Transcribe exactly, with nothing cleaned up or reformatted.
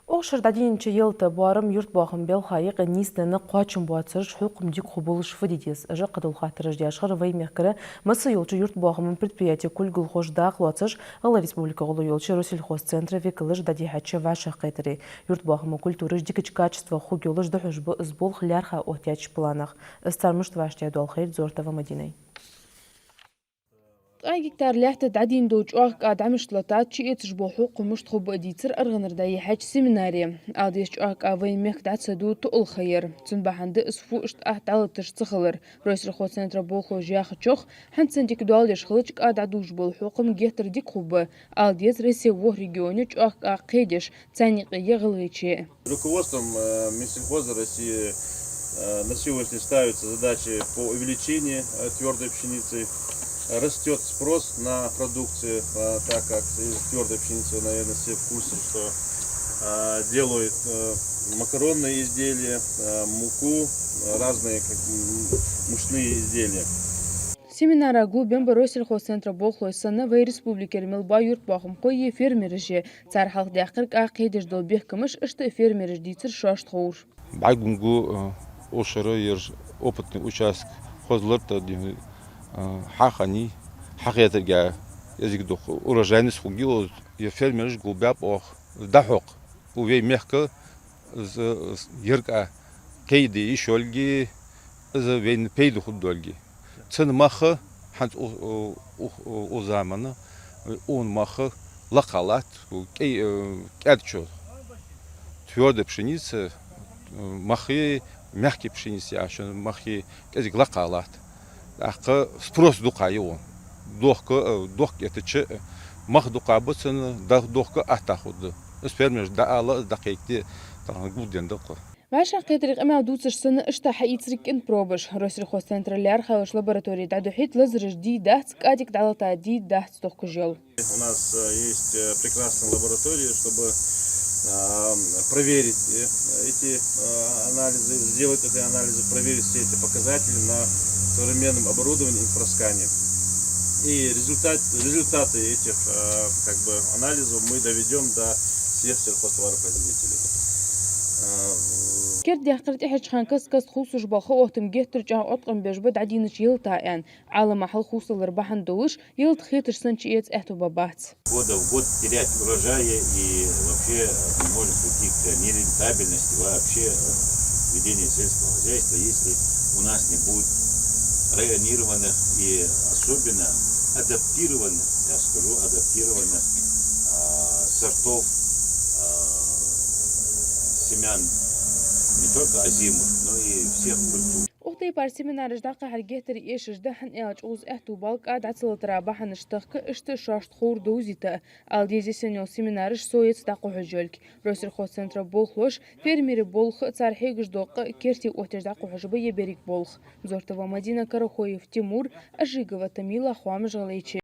Укх шера дӀадийнача ялата боарам юртбоахама балха юкъе нийсденна кхоачам боацаш, хьукхам дика хургболаш фу де деза? Ужаш кхыдола хаттараш дешхар вай мехкара массайолча юртбоахама предприятий кулгалхоша дакъа лоацаш, ГӀалгӀай Республика гӀолла йолча Россельхозцентра викалаша дӀадихьача вӀашагӀкхетаре. Юртбоахама культураш дикача качествах хургйолаш дӀахьош ба из болх лаьрхӀа оттаяьча планах. Из цар мишта вӀаштӀехьадоал хайр Зортова Мадинай. Ткъаь гектар лаьтта дӀадийна дола чӀоагӀа кӀа дӀа мишта латат, чуэцаш бола хьукхам мишта хургба дийцар аргӀанара дӀайихьача семинаре. Ала деза, чӀоагӀа кӀа вай мехка дӀа ца ду тоъал ха яр. Цун бахьан да из фу иштта атта дӀалаташ ца хилар. Россельхозцентра болхлоша яхачох, хӀанз санна дика доал деш хилча, кӀа дӀадувш бола хьукхам геттара дика хургба. Ала деза, Россе ворхӀ регионе чӀоагӀа кӀа кхедеш, царна юкъе я ГӀалгӀайче. Руководством, э, Минсельхоза России, э, на сегодняшний день ставится задача по увеличению, э, твёрдой пшеницы. Растёт спрос на продукцию, э, так как из твёрдой пшеницы, вы, наверное, все в курсе, что, э, делают, э, макаронные изделия, э, муку, разные, как, м, мучные изделия. Семинара гулбенна ба Россельхозцентра болхлой санна, вай республикера мел бола юртбоахамхой а, фермераш а. Цар хьалхадаьккхар кӀа кхедеш дола бехкамаш, иштта а фермераш дийцар шоашта ховргдар. БӀаргагу, э, укх шера ер опытный участок хоза лар тӀа дин, э, хьахани, хьахетарга езиг дукха урожайность хургья, ер фермераш гулбаьб оаха дӀахьокха. Укх вай мехка из, из ер кӀа кхеде йиш йолга, из вайна пайда хургдолга. Цун мах хӀанз у, у, у, у замана, укхун мах лакха латт, кӀе-, э, кӀаьдчо. Твёрдая пшеница, э, мах, мягкая пшеница яхаш, мах кӀезига лакха латт. ТӀаккха спрос дукха я укхун. Дохка, э, дохка эттача, э, мах дукха ба цун, да-, дохка атта хургда. Из фермераш дӀаала, из дӀакхайкаде, тахан гулденна да-кх. ВӀашагӀкхетаре къамаьл дувцаш санна, иштта хьаийцар кӀен пробаш. Россельхозцентра лаьрххӀа йолча лабораторе дӀадахьийт, лазараш дий-дац, кӀа дика дӀалатадий дий-дац тохкаш йола. У нас, э, есть, э, прекрасная лаборатория, чтобы, э, проверить, э, эти, э, анализы, сделать эти анализы, проверить все эти показатели на современном оборудовании инфраскане. И результат, результаты этих, э, как бы, анализов мы доведём до всех сельхозтоваропроизводителей. Э, Керда даьккхар тӀехьарча хана каст-каста хувцаш бола ха оттам геттара чӀоагӀа Ӏоткъам беш ба дӀадийнача ялата, аьнна. Ӏалама хьалхувсалара бахьан долаш, ялат хеташ санна чуэца аьттув ба бац. Года в год терять урожаи и вообще, э, может прийти к нерентабельности вообще, э, ведения сельского хозяйства, если у нас не будет районированных и особенно адаптированных, я скажу, адаптированных, а, сортов, а, семян, э, не только озимых, но и всех культур. Укх тайпара семинараш дӀакхахьар геттара эшаш да, хӀана аьлча укхаза аьттув боал кӀа дӀа ца латара бахьанаш тахка, иштта шоашта ховр довзийта. Ала деза, из санна йола семинараш совеца дӀакхухьаш йолга. Россельхозцентра болхлоша фермерий болх а, цар хьегаш дола къа а керте оттаеш дӀакхухьаш ба ер берриг болх. Зортова Мадина, Карахоев Тимур, Ажигова Тамила, «Хоамаш ГӀалгӀайче».